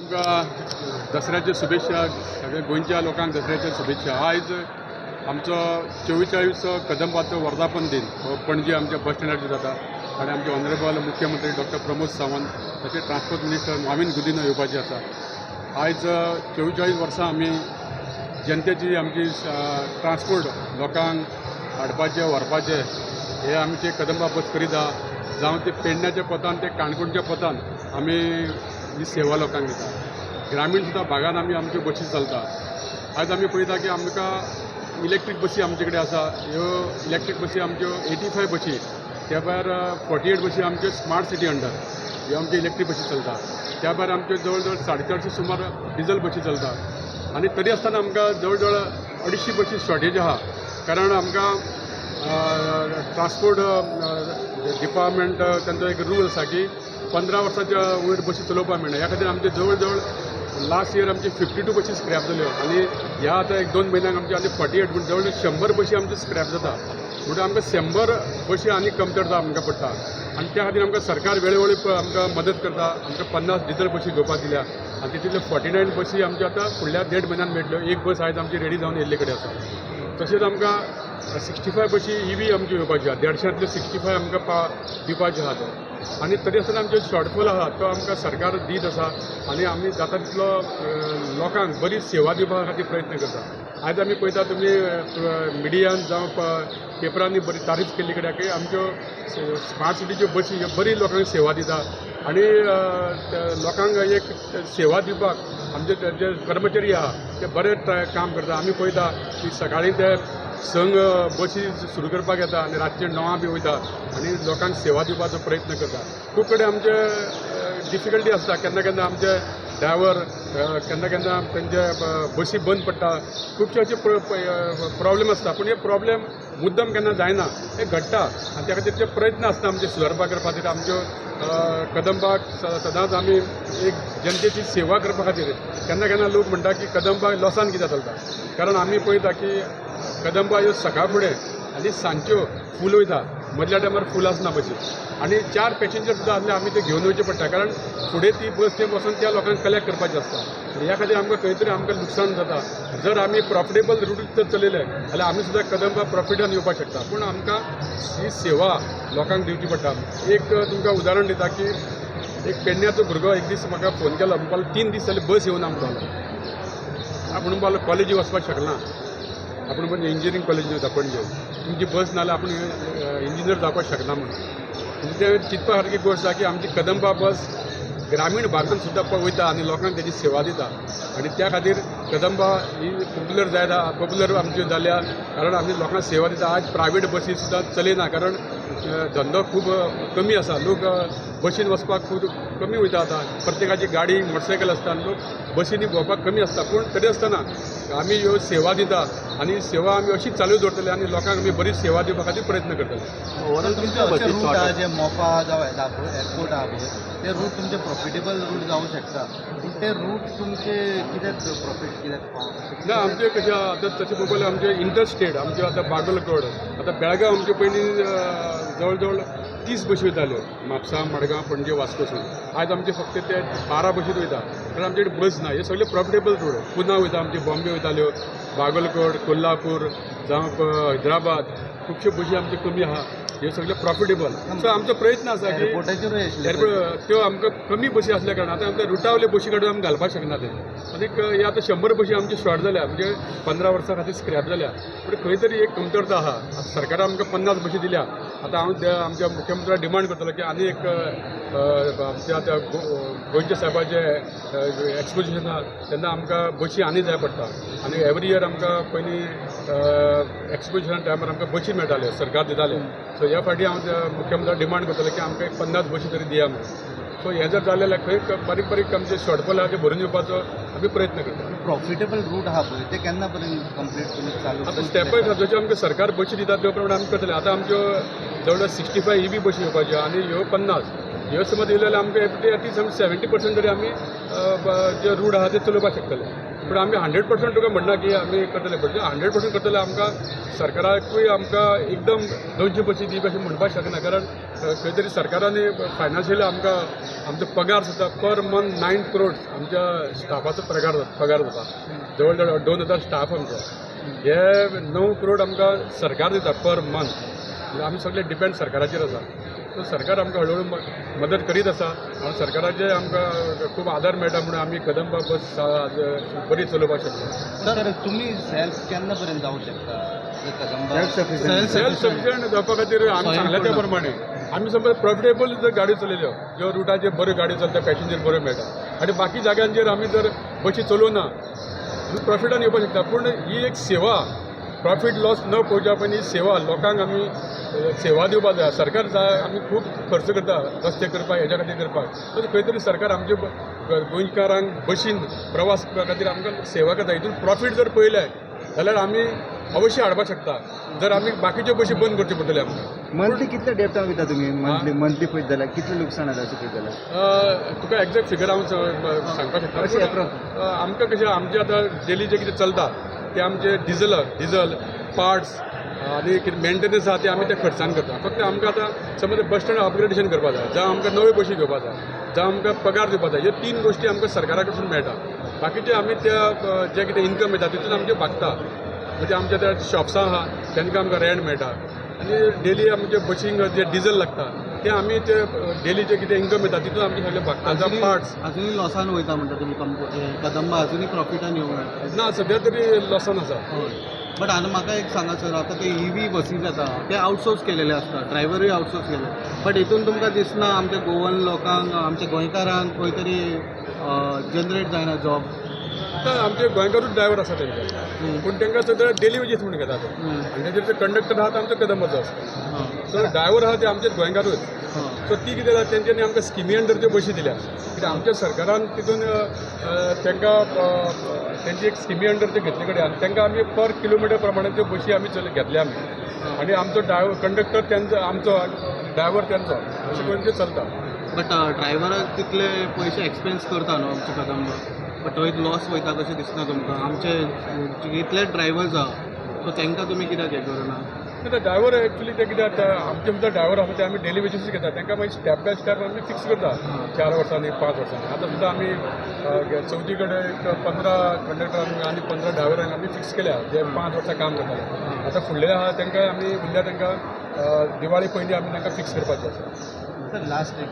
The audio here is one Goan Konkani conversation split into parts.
तुमकां दसऱ्याच्यो शुभेच्छा, सगळ्या गोंयच्या लोकांक दसऱ्याच्यो शुभेच्छा. आयज आमचो 44 कदंबाचो वर्धापन दिन हो पणजे आमच्या बस स्टँडाचेर जाता आनी आमचे ऑनरेबल मुख्यमंत्री डॉक्टर प्रमोद सावंत तशेंच ट्रान्सपोर्ट मिनिस्टर मॉवीन गुदिन्हो येवपाचे आसा. आयज 44 वर्सां आमी जनतेची आमची ट्रान्सपोर्ट लोकांक हाडपाचें व्हरपाचें हे आमचे कदंबा बस करीत आहा. जावं ते पेडण्याच्या पतान ते काणकोणच्या पतान आमी ही सेवा लोकांक दिता. ग्रामीण सुद्दां भागान आमी आमच्यो बशी चलता. आयज आमी पळयता की आमकां इलेक्ट्रीक बसी आमचे कडेन आसा. ह्यो इलेक्ट्रीक बसी आमच्यो 85 बशी, त्या भायर 48 बसी आमच्यो स्मार्ट सिटी अंडर ह्यो आमच्यो इलेक्ट्रीक बसी चलता. त्या भायर आमच्यो जवळ जवळ 450 सुमार डिजल बशी चलता आनी तरी आसतना आमकां जवळ जवळ 250 बशी शॉर्टेज आहा, कारण आमकां ट्रान्सपोर्ट डिपार्टमेंट तांचो एक रूल आसा की 15 वर्साच्या वयर बशी चलोवपाक मेळना. ह्या खातीर आमचे जवळ जवळ लास्ट इयर आमची 52 बशी स्क्रॅप जाल्यो आनी ह्या आतां एक दोन म्हयन्यांक आमचे आनी 48, म्हणजे जवळ जवळ 100 बशी आमच्यो स्क्रॅप जाता. म्हणटकीर आमकां 100 बशी आनी कमतरता आमकां पडटा आनी त्या खातीर आमकां सरकार वेळोवेळी आमकां मदत करता. आमकां 50 डिजल बशी घेवपाक दिल्या आनी तितूंतल्यो 49 बशी आमच्यो आतां फुडल्या देड म्हयन्यान मेळटल्यो. एक बस आयज आमची रेडी जावन येयल्ले कडेन आसा. तशेंच आमकां 65 बशी इवी आमच्यो येवपाच्यो आहा. 150तल्यो 65 आमकां दिवपाच्यो आहा आनी तरी आसतना आमच्यो शॉर्टफॉल आहा तो आमकां सरकार दीत आसा आनी आमी जाता तितलो लोकांक बरी सेवा दिवपा खातीर प्रयत्न करता. आयज आमी पळयता, तुमी मिडियान जावं पेपरांनी बरी तारीफ केल्ली कडेन की आमच्यो स्मार्ट सिटीच्यो बशी ह्यो बरी लोकांक सेवा दिता आनी लोकांक एक सेवा दिवपाक आमचे जे कर्मचारी आहा ते बरे काम करता. आमी पळयता की सकाळीं ते 6क बशी सुरू करपाक येता आनी रातचे 9 बी वयता आनी लोकांक सेवा दिवपाचो प्रयत्न करता. खूब कडेन आमचे डिफिकल्टी आसता. केन्ना केन्ना आमचे ड्रायवर, केन्ना केन्ना तेंचे बशी बंद पडटा. खुबशे अशे प्रॉब्लेम आसता, पूण हे प्रॉब्लेम मुद्दम केन्ना जायना, हे घडटा आनी त्या खातीर ते प्रयत्न आसता आमचे सुदारपा करपा खातीर. आमच्यो कदंबाक सदांच आमी एक जनतेची सेवा करपा खातीर. केन्ना केन्ना लोक म्हणटा की कदंबा लॉसान कित्याक चलता, कारण आमी पळयता की कदंबा ह्यो सकाळ फुडें आनी सांजच्यो फूल वयता, मदल्या टायमार फूल आसना बशी आनी चार पॅसेंजर सुद्दां आसले आमी ते घेवन वयचे पडटा, कारण फुडें ती बस थंय बसून त्या लोकांक कलेक्ट करपाची आसता आनी ह्या खातीर आमकां खंय तरी आमकां लुकसाण जाता. जर आमी प्रॉफिटेबल रूट जर चलयले जाल्यार आमी सुद्दां कदंबा प्रॉफिटान येवपाक शकता, पूण आमकां ही सेवा लोकांक दिवची पडटा. एक तुमकां उदाहरण दिता की एक पेडण्याचो भुरगो एक दीस म्हाका फोन केलो. म्हणपाक लागलो, 3 दीस जाले बस येवना म्हणपाक लागलो. आपूण म्हणपाक लागलो, कॉलेजी वचपाक शकना आपूण, म्हणजे इंजिनियरींग कॉलेजीन वता पणजे, तुमची बस नाल्यार आपूण इंजिनियर जावपाक शकना म्हणून. म्हणजे ते चिंतपा सारकी गोश्ट आसा की आमची कदंबा बस ग्रामीण भागांत सुद्दां वयता आनी लोकांक तेजी सेवा दिता आनी त्या खातीर कदंबा ही पॉप्युलर जायत, पॉप्युलर आमची जाल्या, कारण आमी लोकांक सेवा दिता. आज प्रायवेट बसी सुद्दां चलयना, कारण धंदो खूब कमी आसा. लोक बशीन वचपाक खूब कमी वयता. आतां प्रत्येकाची गाडी, मोटरसायकल आसता आनी लोक बशींनी भोंवपाक कमी आसता. पूण तरी आसतना आमी ह्यो सेवा दिता आनी सेवा आमी अशीच चालू दवरतले आनी लोकांक आमी बरी सेवा दिवपा खातीर प्रयत्न करतले. ओवरऑल तुमचे तुमचे अशे बसीस रूट शॉर्ट आहा जे मोपा जावं एअरपोर्ट आहा पळय, ते रूट तुमचे प्रॉफिटेबल रूट जावं शकता, पूण ते रूट तुमचे कित्याक प्रॉफीट कित्याक पावना? ना, आमचे कशें आतां तशें पळोवपाक गेल्यार आमचे इंटर स्टेट आमचे आतां बागलकोट, आतां बेळगांव आमच्यो पयलीं जवळ जवळ 30 बशी वयताल्यो म्हापसा, मडगांव, पणजे, वास्कोसून. आयज आमचे फक्त ते 12 बशीत वयता, कारण आमचे कडेन बस ना. हे सगळे प्रॉफिटेबल रूट. पुना वयता आमचे, बॉम्बे वयताल्यो, बागलकोट, कोल्हापूर जावं हैदराबाद, खुबश्यो बशी आमच्यो कमी आहा. हे सगळे प्रॉफिटेबल. सो आमचो प्रयत्न आसा की एअरपोर्टाचेरूय आशिल्ले. एअरपोर्ट त्यो आमकां कमी बशी आसल्या कारणान आतां आमकां रुटावले बशी काडून आमी घालपाक शकना ते. आनीक हे आतां 100 बशी आमची शॉर्ट जाल्या, म्हणजे 15 वर्सां खातीर स्क्रॅप जाल्या. पूण खंय तरी एक कमतरता आहा. आतां सरकारान आमकां 50 बशी दिल्या. आतां हांव आमच्या मुख्यमंत्र्याक डिमांड करतलो की आनी एक आमच्या आतां गोंयच्या सायबाचे एक्सपोजिशन आहा तेन्ना आमकां बशी आनी जाय पडटा आनी एवरी इयर आमकां पयलीं एक्सपोजिशन टायमार आमकां बशी मेळटाल्यो, सरकार दिताले. सो ह्या फावटी हांव मुख्यमंत्र्याक डिमांड करतलो की आमकां एक 50 बशी तरी दिया म्हणून. सो हें जर जालें जाल्यार खंय बारीक बारीक आमचे शॉर्टफॉल आहा ते भरून येवपाचो आमी प्रयत्न करता. प्रॉफिटेबल रूट आहा पळय, ते केन्ना पर्यंत कंप्लीट तुमी चालू? आतां स्टेप बाय स्टेप जशें आमकां सरकार बशी दिता त्या प्रमाणे आमी करतले. आतां आमच्यो जवळ जवळ 65 ई बी बशी येवपाच्यो आनी ह्यो 50 ह्यो समज येयल्यो जाल्यार आमकां एटलीस्ट आमी 70% तरी आमी जे रूट आहा ते चलोवपाक शकतले. पूण आमी 100% तुका म्हणना की आमी करतले, बट 100% करतले. आमकां सरकाराकूय आमकां एकदम 200 बसी दी अशें म्हणपाक शकना, कारण खंय तरी सरकारान फायनान्शियली आमकां आमचो पगार सुद्दां पर मंथ 9 क्रोड्स आमच्या स्टाफाचो पगार जाता. जवळ जवळ 2000 स्टाफ आमचो. हे 9 करोड आमकां सरकार दिता पर मंथ. आमी सगळे डिपेंड सरकाराचेर आसा. सो सरकार आमकां हळू हळू मदत करीत आसा आनी सरकाराचे आमकां खूब आदार मेळटा म्हणून आमी कदंबा बस आज बरी चलोवपाक शकता. सर, तुम्ही सेल्फ केन्ना पर्यंत जावं शकता जर Kadamba? Self sufficient. Self sufficient जावपा खातीर आमी सांगल्या त्या प्रमाणे आमी समज प्रॉफिटेबल जर गाडयो चलयल्यो, ज्यो रुटाचेर बऱ्यो गाडयो चलता, पॅसेंजर बऱ्यो मेळटा आनी बाकी जाग्यांचेर आमी जर बशी चलोवना, आमी प्रॉफिटान येवपाक शकता. पूण ही एक सेवा, प्रॉफीट लॉस न पळोवच्या पण ही सेवा लोकांक आमी सेवा दिवपाक जाय. सरकार जाय, आमी खूब खर्च करता रस्ते करपाक, हेज्या खातीर करपाक. सो खंय तरी सरकार आमचे गोंयकारांक बशीन प्रवास करपा खातीर आमकां सेवा करता. हितून प्रॉफीट जर पळयलें जाल्यार आमी अवश्य हाडपाक शकता. जर आमी बाकीच्यो बशी बंद करच्यो पडटल्यो आमकां. मंथली कितले डेप्टान वयता तुमी? मंथली मंथली पळयत जाल्यार कितलें लुकसाण जाता अशें पळयत जाल्यार? तुका एग्जॅक्ट फिगर हांव सांगपाक शकता. अशें पूण, approx. आमकां कशें, आमचें आतां डेली जें कितें चलता तें आमचें डिजल पार्ट्स आनी कितें मेंटेनन्स आहा ते आमी त्या खर्चान करता. फक्त आमकां आतां समज बस स्टँड अपग्रेडेशन करपा जाय, जावं आमकां नव्यो बशी घेवपा जाय, जावं आमकां पगार दिवपा जाय, ह्यो तीन गोश्टी आमकां सरकारा कडसून मेळटा. बाकीचे आमी त्या जें कितें इन्कम येता तितून आमचें भागता. म्हणजे आमच्या त्या शॉप्सां आहा तांकां आमकां रेंट मेळटा आनी डेली आमचे बशींक जे डिजल लागता ते आमी ते डेली जे कितें इन्कम येता तितून आमचे सगळे भागता, जावं पार्ट्स. अजूनही लॉसान वयता म्हणटा तुमी? कदंबा अजूनही प्रॉफिटान येवंक ना? ना, सद्या तरी लॉसान आसा. हय, बट आतां म्हाका एक सांगा सर, आतां ते ईव्ही बसी जाता ते आउटसोर्स केलेले आसता, ड्रायव्हरूय आउटसोर्स केले, बट हितून तुमकां दिसना आमच्या गोवन लोकांक, आमच्या गोंयकारांक खंय तरी जनरेट जायना जॉब? आतां आमचे गोंयकारूच ड्रायव्हर आसा तेंचे, पूण तांकां सद्या डेली वेजीस म्हणून घेतात आनी तेजेर जे कंडक्टर आहा तो आमचो कदंबाचो आसता. सो ड्रायव्हर आहा ते आमचे गोंयकारूच. सो ती कितें जाता, तेंच्यांनी आमकां स्किमी अंडर त्यो बशी दिल्या. कित्याक आमच्या सरकारान तितून तांकां तेंची एक स्किमी अंडर त्यो घेतले कडेन आनी तांकां आमी पर किलोमिटर प्रमाणे त्यो बशी आमी चल घेतल्या आमी आनी आमचो ड्रायव्हर कंडक्टर तेंचो, आमचो ड्रायव्हर तेंचो, अशें करून ते चलता. बट ड्रायव्हराक तितले पयशे एक्सपेन्स करता न्हू आमचे कदंबा, बट थंय लॉस वयता कशें दिसना तुमकां? आमचे इतले ड्रायव्हर्स आहा, सो तांकां तुमी कित्याक हें करुना? ड्रायव्हर एक्चुली ते कितें जाता, आमचे सुद्दां ड्रायव्हर आसा ते आमी डेली बेजीस घेता. तांकां मागीर स्टेप बाय स्टेप आमी फिक्स करता, 4 वर्सांनी, 5 वर्सांनी. आतां सुद्दां आमी चवथी कडेन एक 15 कंडक्टर आनी 15 ड्रायव्हरांक आमी फिक्स केल्या, जे 5 वर्सां काम करताले. आतां फुडले आहा तांकां आमी उरल्या तांकां दिवाळी पयलीं आमी तांकां फिक्स करपाचें आसा. सर, लास्ट एक,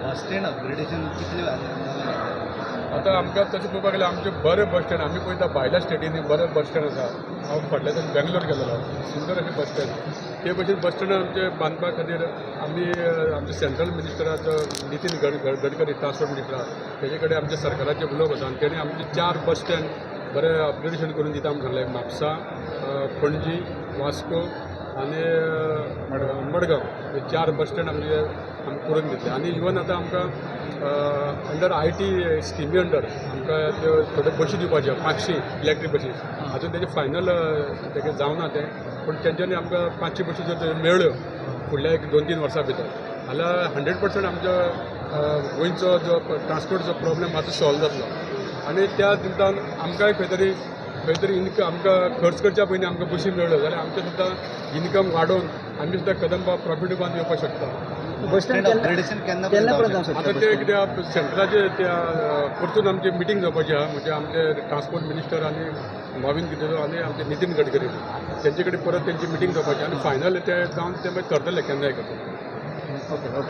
बस स्टँड अपग्रेडेशन कितले? आतां आमकां तशें पळोवपाक गेल्यार आमचें बरें बस स्टँड आमी पळयता, भायल्या स्टेटींनी बरें बस स्टँड आसा. हांव फाटल्या दिसा बेंगलोर गेलेलो, सुंदर अशें बस स्टँड. ते भशेन बस स्टँड आमचे बांदपा खातीर आमी आमचे सेंट्रल मिनिस्टराचो नितीन गडकरी ट्रान्सपोर्ट मिनिस्टर आहा, तेजे कडेन आमच्या सरकाराचें उलोवप आसा आनी तेणी आमचे चार बस स्टँड बरें अपग्रेडेशन करून दिता म्हूण सांगलें. म्हापसा, पणजी, वास्को आनी मडगांव हे चार बस स्टँड आमचे आमी करून दितले. आनी इवन आतां आमकां अंडर IT स्किमी अंडर आमकां त्यो थोड्यो बशी दिवपाच्यो, 500 इलेक्ट्रीक बशी. आजून तेजें फायनल तेजें जावना तें, पूण तेंच्यांनी आमकां 500 बशी जर मेळ्ळ्यो फुडल्या एक 2-3 वर्सां भितर जाल्यार 100% आमच्या गोंयचो जो ट्रान्सपोर्टचो प्रॉब्लेम आहा तो सॉल्व जातलो आनी त्या निमतान आमकांय खंय तरी इनकम, आमकां खर्च करच्या पयलीं आमकां बशी मेळ्ळ्यो जाल्यार आमचें सुद्दां इनकम वाडोवन आमी सुद्दां कदंबा प्रॉफिटेबल येवपाक शकता. बस स्टँड अपग्रेडेशन केन्ना केन्ना पर्यंत जावंक शकता? आतां ते कित्याक सेंट्राचे त्या परतून आमची मिटींग जावपाची आहा. म्हणजे आमचे ट्रान्सपोर्ट मिनिस्टर आनी मॉविन गुदिन्हो आनी आमचे नितीन गडकरी तेंचे कडेन परत तेंची मिटींग जावपाची आनी फायनल ते जावन ते मागीर करतले, केन्नाय करतले. Okay okay.